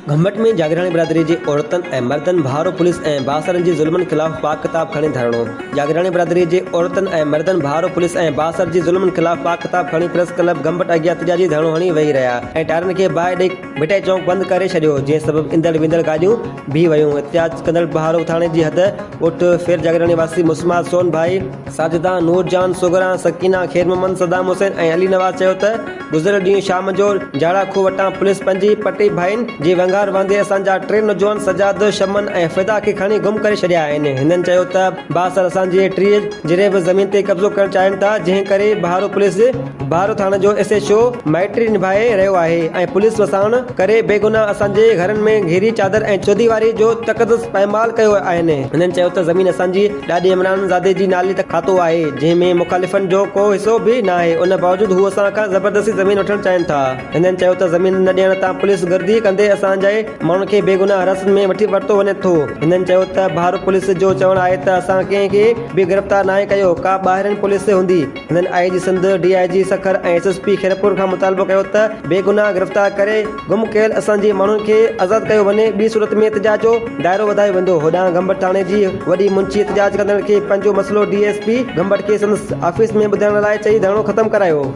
گهمبٽ ۾ جاگيراڻي برادري جي عورتن ۽ مردن ڀارو پوليس ۽ بااثرن جي ظلمن خلاف پاڪ ڪتاب کڻي ڌرڻو جاگيراڻي برادري جي عورتن ۽ مردن ڀارو پوليس ۽ بااثر جي ظلمن خلاف پاڪ ڪتاب کڻي پريس ڪلب گهمبٽ اڳيان احتجاجي ڌرڻو هڻي ويهي رهيا ۽ ٽائرن کي باهه ڏئي ڀٽائي چونڪ بند ڪري ڇڏيو جنهن سبب ايندڙ ويندڙ گاڏيون بيهي ويون احتجاج ڪندڙ بهارو ٿاڻي جي حد ڳوٺ ڦير جاگيراڻي واسي مسمات سون ڀائي، ساجده، نور جان، صغريٰ، سڪينه، خير محمد، صدام حسين ۽ علي نواز چيو ته گذريل ڏينهن شام جو جاڙا کوهه وٽان پوليس پنهنجي پٽي ڀائين جي ونگار وهندي اسان جا ٽي نوجوان سجاد، شمن ۽ فدا کي کڻي گم ڪري ڇڏيا آهن. هنن چيو ته بااثر اسان جي 30 جريب زمين تي قبضو ڪرڻ چاهين ٿا جنهن ڪري بهارو پوليس بهارو ٿاڻي جو ايس ايڇ او مائٽي نڀائي رهيو آهي ۽ پوليس وساڻ ڪري بيگناهه اسان جي گهرن ۾ گهري چادر ۽ چوديواري جو تقدس پائمال ڪيو آهن. هنن چيو ته زمين اسان جي ڏاڏي عمران زادي جي نالي ته کاتو آهي، جنهن ۾ مخالفن جو ڪو حصو به ناهي، ان باوجود هو اسان کان زبردستي زمين وٺڻ چاهين ٿا. هنن چيو ته زمين نه ڏيڻ تان پوليس گردي ڪندي اسان جي ماڻهن کي بيگناهه حراست ۾ وٺي ورتو وڃي ٿو. هنن چيو ته بهارو پوليس جو چوڻ آهي ته اسان ڪنهن کي به گرفتار ناهي ڪيو، ڪا ٻاهرين پوليس هوندي. هنن I G Sindh, D I G Sukkur ۽ S S P Khairpur کان مطالبو ڪيو ته بيگناهه گرفتار ڪري گم ڪيل اسان جي ماڻهن کي آزاد ڪيو وڃي ٻي صورت ۾ احتجاج جو دائرو وڌايو ويندو. هوڏانهن گمبٽ ٿاڻي جي وڏي منشي احتجاج ڪندڙن کي پنهنجو مسئلو ڊي ايس پي گمبٽ کي سندس آفيس ۾ ٻڌائڻ لاء چئي ڌرڻو ختم ڪرايو.